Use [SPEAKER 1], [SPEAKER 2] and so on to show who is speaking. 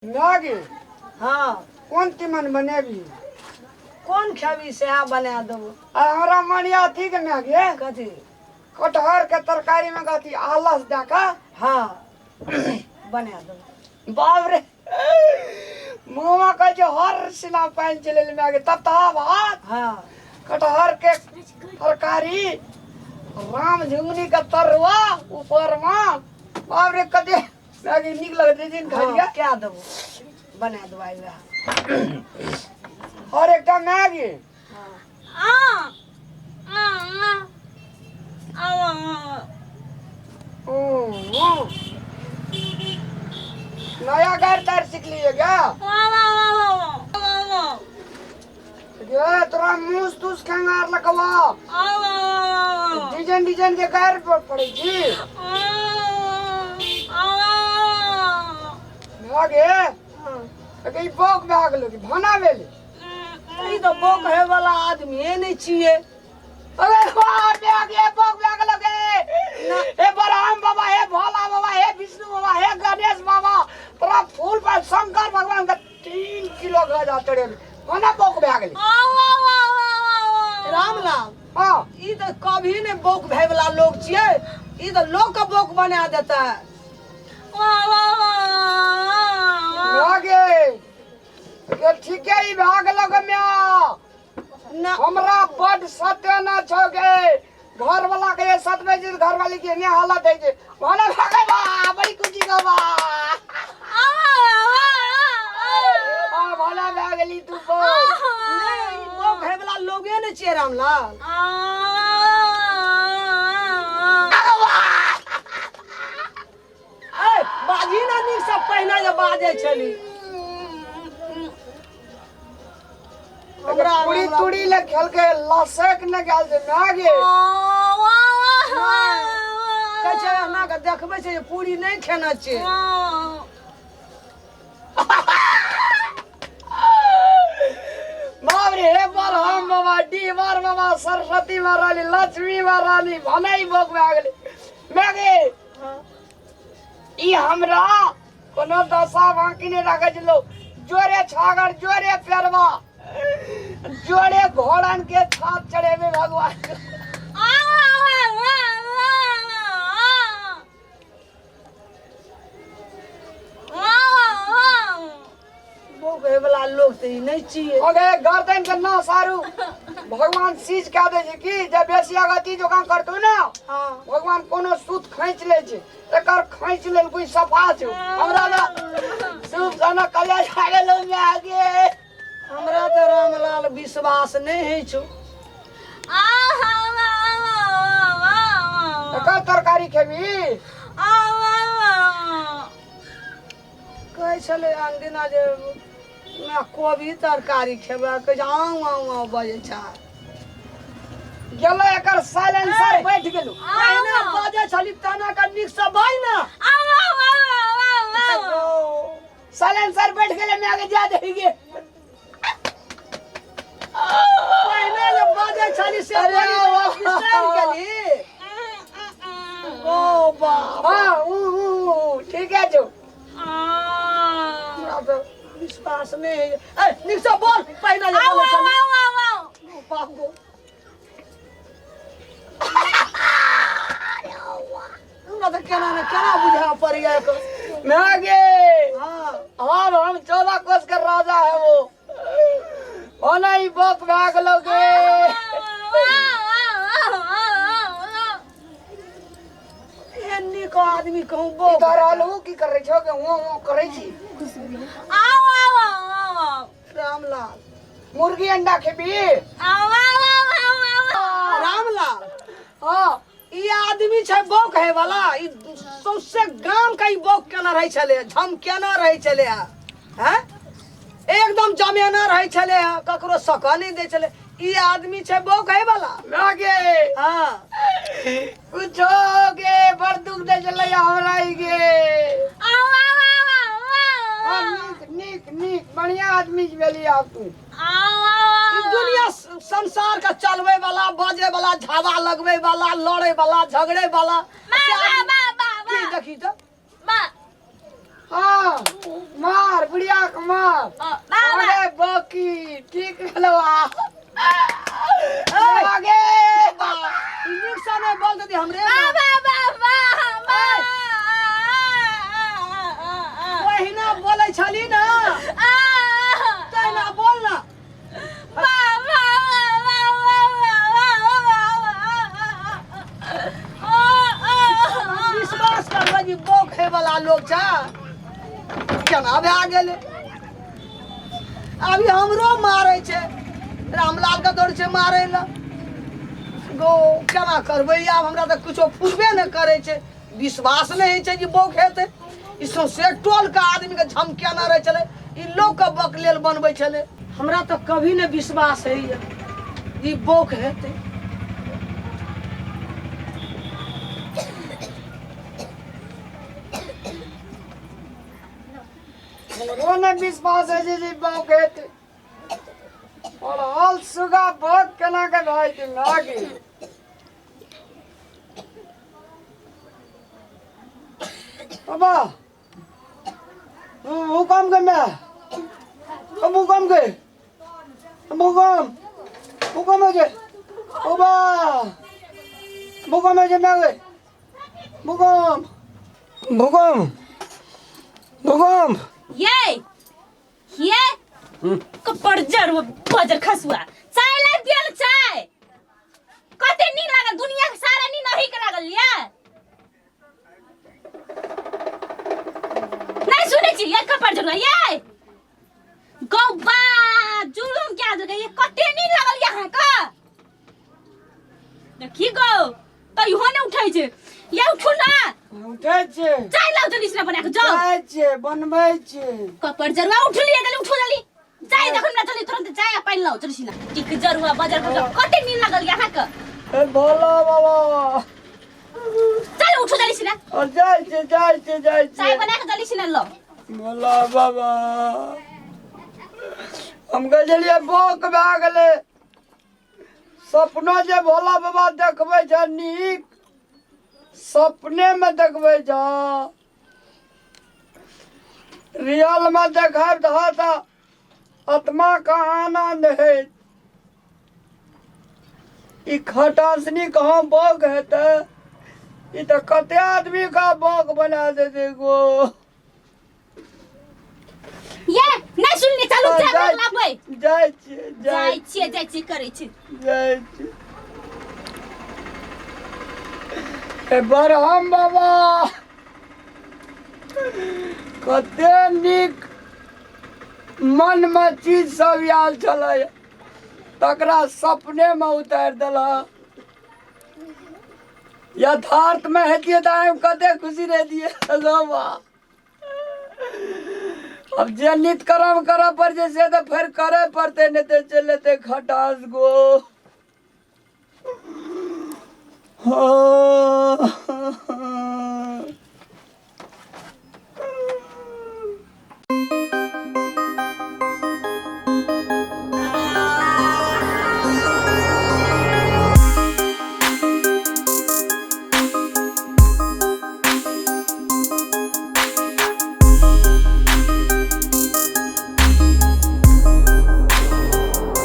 [SPEAKER 1] नागे।
[SPEAKER 2] हाँ।
[SPEAKER 1] कोन तीमन बनेबी?
[SPEAKER 2] कोन खेबी सएह बना देबो।
[SPEAKER 1] आ हमरा मन या अथी के मागे।
[SPEAKER 2] कथी?
[SPEAKER 1] कटहर के तरकारी में कथी आलस दऽ कऽ।
[SPEAKER 2] हाँ, बना देबो।
[SPEAKER 1] बाप रे, मुँहमा कहै छै हर सिना पानि चलि एलै मागे तब तऽ भात।
[SPEAKER 2] हाँ।
[SPEAKER 1] कटहर के तरकारी, राम झुंगनी के तरुआ ऊपर में, बाप रे कते मागे नीक लगै छै दिन खाइ।
[SPEAKER 2] हाँ, कए देबो, बना देबो आइ वएह।
[SPEAKER 1] और एकटा मैगी।
[SPEAKER 2] हाँ।
[SPEAKER 1] नया गाड़ी तार सीख लिए क्या गे? तोरा मुँह तुस खंगार लगवा डिजाइन डिजाइन के गाड़ी पर पड़े छी भागे। अगे ई बौक भए गेलो कि भाना भेलै?
[SPEAKER 2] ई तऽ बौक होय वाला आदमीए नहि छियै।
[SPEAKER 1] अरे वाह, भए गे, बौक भए गेलो गे। हे बरहम बाबा, हे भोला बाबा, हे विष्णु बाबा, हे गणेश बाबा, तोरा फूल पर शंकर भगवान के 3 किलो गजा चढ़ेल, भाना बौक भए गेलै।
[SPEAKER 2] रामलाल।
[SPEAKER 1] हाँ।
[SPEAKER 2] ई तऽ कभी नहि बौक भए वाला लोग छियै, ई तऽ लोग के बौक बना देता है।
[SPEAKER 1] भागे ये ठीके ही भाग गेलो गे म्या।
[SPEAKER 2] ना।
[SPEAKER 1] हमरा बड सत्य ना छौ गे। घर वाला के सतबै छै, घर वाली के ने हालत है छै। भाना भागे बा, बड़ी खुशी के बा। आ भाना भए गेली तू बौक।
[SPEAKER 2] नहि, ई बौक होय वाला लोगे नहि छियै रामलाल। ए बाजी ना नीक से, पहिने जे बाजै छली हमरा।
[SPEAKER 1] पूरी तूड़ी ले खेल के लसक ने गेल छै मागे।
[SPEAKER 2] कहै छै एना के देखबै छै जे पूरी नहि खेने छै।
[SPEAKER 1] बाप रे, हे बरहम बाबा, डीहबार बाबा, सरस्वती महारानी, लक्ष्मी महारानी, भनई भोग भए गेलै मागे। ई हमरा कोनो दशा बाकी नहि राखै छै लोग। जोरे छागर, जोरे पेरवा, जोरे घोड़न के छाप चढ़ेबे भगवान।
[SPEAKER 2] बौक होय वाला लोग तऽ ई नहि छियै।
[SPEAKER 1] ओके गर्दन के ना सारू भगवान सीज कए दै छै कि जब बेसी अगति जोकाँ करतौ ने।
[SPEAKER 2] हाँ।
[SPEAKER 1] भगवान कोनो सूत खींच लै छै, एकर खींच लेलकै, सफा छौ। हमरा तऽ सूप सना कलेज आ गेलौ मागे।
[SPEAKER 2] हमरा तऽ रामलाल विश्वास नहि होइ छौ।
[SPEAKER 1] एकर तरकारी खेबी?
[SPEAKER 2] कहै छलै अनदिना जे मैं कोबी तरकारी खेबै, कहै छै आऊं आऊं आऊं बजै छै।
[SPEAKER 1] गेलो एकर साइलेंसर बैठ गेलो।
[SPEAKER 2] पहिने बजै छली तना का नीक से बाज ना।
[SPEAKER 1] साइलेंसर बैठ गेलै मागे, जा देगी।
[SPEAKER 2] पहिने जे बजै छली से
[SPEAKER 1] अरे
[SPEAKER 2] बोली
[SPEAKER 1] वाह।
[SPEAKER 2] बिसरि गेली ओ बाप।
[SPEAKER 1] हाँ, ऊ ऊ ऊ, ठीक है जो।
[SPEAKER 2] हमरा तऽ विश्वास नहि होइए। ए नीक से बोल, पहिने जे बोलै छली। ओ बाप गो, हमरा तऽ केना ने केना बुझा पड़ैया एकर।
[SPEAKER 1] मागे।
[SPEAKER 2] हाँ।
[SPEAKER 1] अब हम 14 कोस के राजा है वो ओना ही बोक भाग लोगे।
[SPEAKER 2] एहन नीक आदमी कहूँ बौक।
[SPEAKER 1] इधर आलू की कर रही छो के वो वो करै छी?
[SPEAKER 2] रामलाल।
[SPEAKER 1] मुर्गी अंडा खेबी?
[SPEAKER 2] रामलाल।
[SPEAKER 1] हाँ।
[SPEAKER 2] ई आदमी छै बौक है वाला? ई सौंसे गाम के ई बौक केना रहै छलै, झम केना रहै छलै हैं, एकदम जमेना रहै छलै, ककरो सकऽ नहि दै छलै। ई आदमी छै बौक है वाला?
[SPEAKER 1] मागे।
[SPEAKER 2] हाँ।
[SPEAKER 1] कुछो गे, बड़ दुख दे छलै हमरा ई गे। हाँ, नीक नीक नीक, बढ़िया आदमी भेली आब तू।
[SPEAKER 2] ई दुनिया संसार के चलबै वाला, बजै वाला, झावा लगबै वाला, लड़ै वाला, झगड़ै वाला से आदमी- की देखी तऽ।
[SPEAKER 1] हाँ मार बुढ़िया के मार।
[SPEAKER 3] बाबा।
[SPEAKER 1] अरे बकी ठीक भेलवा। आगे
[SPEAKER 2] ई नीक से नहि बोल देती हमरे।
[SPEAKER 3] बाबा बाबा बाबा।
[SPEAKER 2] ओहिना बोलै छली ना, तहिना बोल ना।
[SPEAKER 3] बाबा बाबा।
[SPEAKER 2] विश्वास करबै जे बौक हे वाला लोग छै, केना भए गेलै? अभी हमरो मारै छै, रामलाल के दौड़ छै मारै लए गो। केना करबै आब? हमरा तऽ कुछो फुरबे नहि करै छै, विश्वास नहि होइ छै जे बौक हेतै। ई सौंसे टोलके आदमीके झमकेना रहै छलै, ई लोकके बक लेल बनबै छलै। हमरा तऽ कभी नहि विश्वास होइए ई बौक हेतै।
[SPEAKER 1] हमरो नहि विश्वास होइ छै जे बौक हेतै। और हाल सुगा बौक केना के भए जेतै मागे? बाबा भूकंप के मैं भूकंप के भूकंप भूकंप है जे बाबा भूकंप है जे मैं भूकंप भूकंप भूकंप।
[SPEAKER 3] ये ये कपड़ जर बजर खसुआ, चाय ला दियल चाय। कते नीक लागल, दुनिया के सारा नींद अही के लागल ये। नहीं सुनै छी ये कपड़ जरुआ? ये गौबा जुलुम क्या देलकै ये? कते नीक लागल यहाँ का। देखी गौ तैयो ने उठै छै ये। उठू ना।
[SPEAKER 1] उठै छै।
[SPEAKER 3] चाय लाउ जल्दी से बना के जाओ।
[SPEAKER 1] जाइ छै, बनबै छै।
[SPEAKER 3] कपर जरुआ, उठ लिए जल्दी, उठू जल्दी। चाय देखो ना, जल्दी तुरंत चाय आ पानि लाउ जल्दी से ना। टिक जरुआ बजर खसुआ, कते नींद लागल यहाँ के।
[SPEAKER 1] ए भोला बाबा।
[SPEAKER 3] चल उठू जल्दी से ना।
[SPEAKER 1] और जाइ छै, जाइ छै, जाइ
[SPEAKER 3] चाय
[SPEAKER 1] छै।
[SPEAKER 3] बना के जल्दी से ना लाउ।
[SPEAKER 1] भोला बाबा, हम गजलिए बौक भए गेलै। सपना जे भोला बाबा देखबै छै, नीक सपने में देखबै छै, रियल में देखाब तऽ आत्मा का आनंद है। ई खटासनी कहाँ बौक हेतै? ई तऽ कते आदमी का बौक बना देतै गो।
[SPEAKER 3] ये नहीं सुनली, चलू चाय बना लाबै।
[SPEAKER 1] जाइ छियै।
[SPEAKER 3] जाइ छियै, जाइ छियै करै छी।
[SPEAKER 1] जाइ छियै। ए बरहम बाबा, कते नीक मनमे चीज सब आयल छलै, तकरा सपनेमे उतारि देलक। यथार्थमे हेतियै तऽ हम कते खुशी रहितियै बाबा। अब जे नित कर्म करऽ पड़ छै से तऽ फेर करे पड़तै, नहि तऽ चलि एतै खटास गो। हाँ।